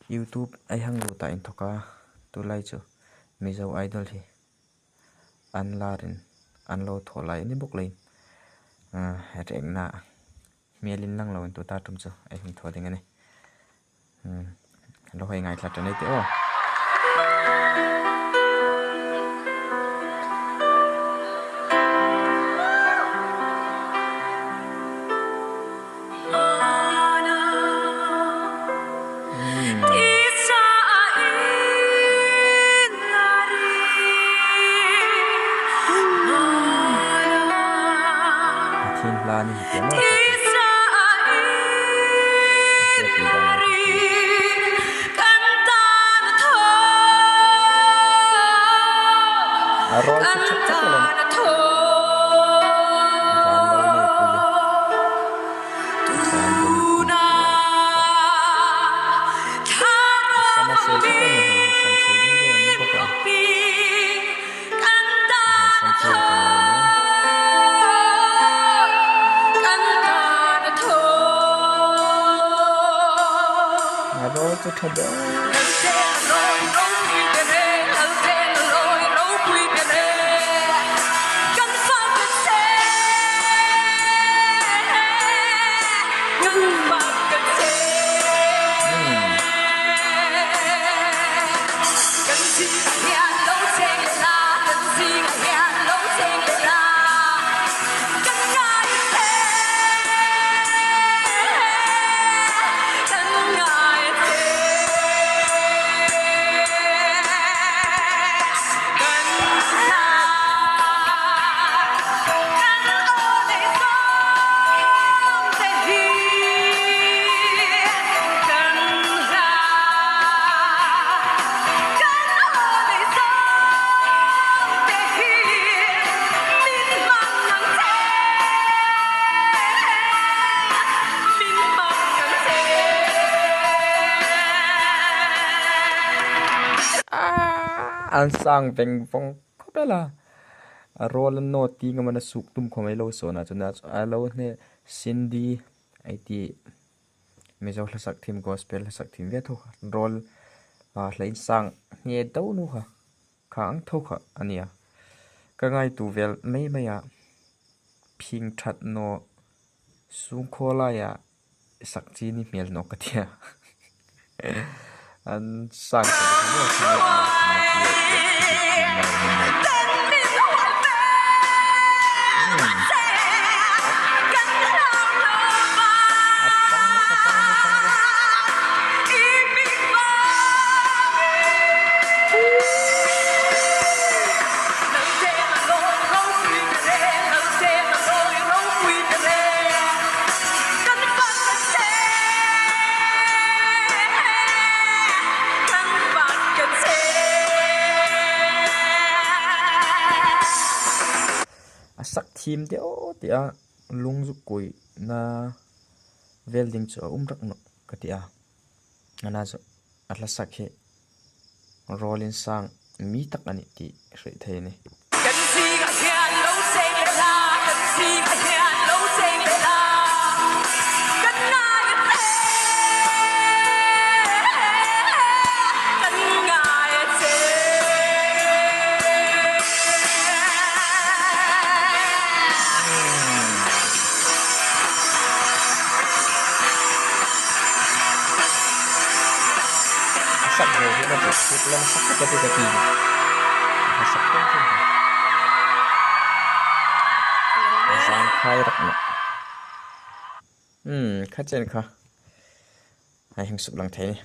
Youtube ai hang lut ah inthawk a tunlai chu Mizo Idol hi an lar in an lo thawh lai a ni bawk lei ahh rengna hmel in lang lo in tuta tum chu a hung thaw ding a ni umm lo hawi ngaithla tan e tih aw. Pathian hla ni heti ang a rawl chu thak thak alawm van lo nei pui a Sama sei tak a ni hei hi sam sei ding deuh an ni bawk a hei sam sei ka ni lo maw. A rawl chu tha deuh. An sang veng vawng khawp el a, a rawl a nawt ti ngam a suk tum khawm mai lo sawn ah chuan a lo hne Cindy a ti Mizo hlasak thim gospel hlasak thim viau tho kha rawl ah hlain sang nge deuh nu kha kha ang tho kha a nia ka ngaitu vel mai mai a phing that nawh chhungkhaw laiah sak chi ni hmel nawk ka tia an sang A sak thim deuh tih a lung zu kuih na vel ding chu a awm rak nawk ka ti a ana chu a hla sak hi Rolling sang mi tak a nih tih hrilh thei a ni. A sak ve hi na chu thut lam sak ka ti ka ti a sak thung thung ka a zang khai rak mah umm kha chen kha a heng sup lang thei ni.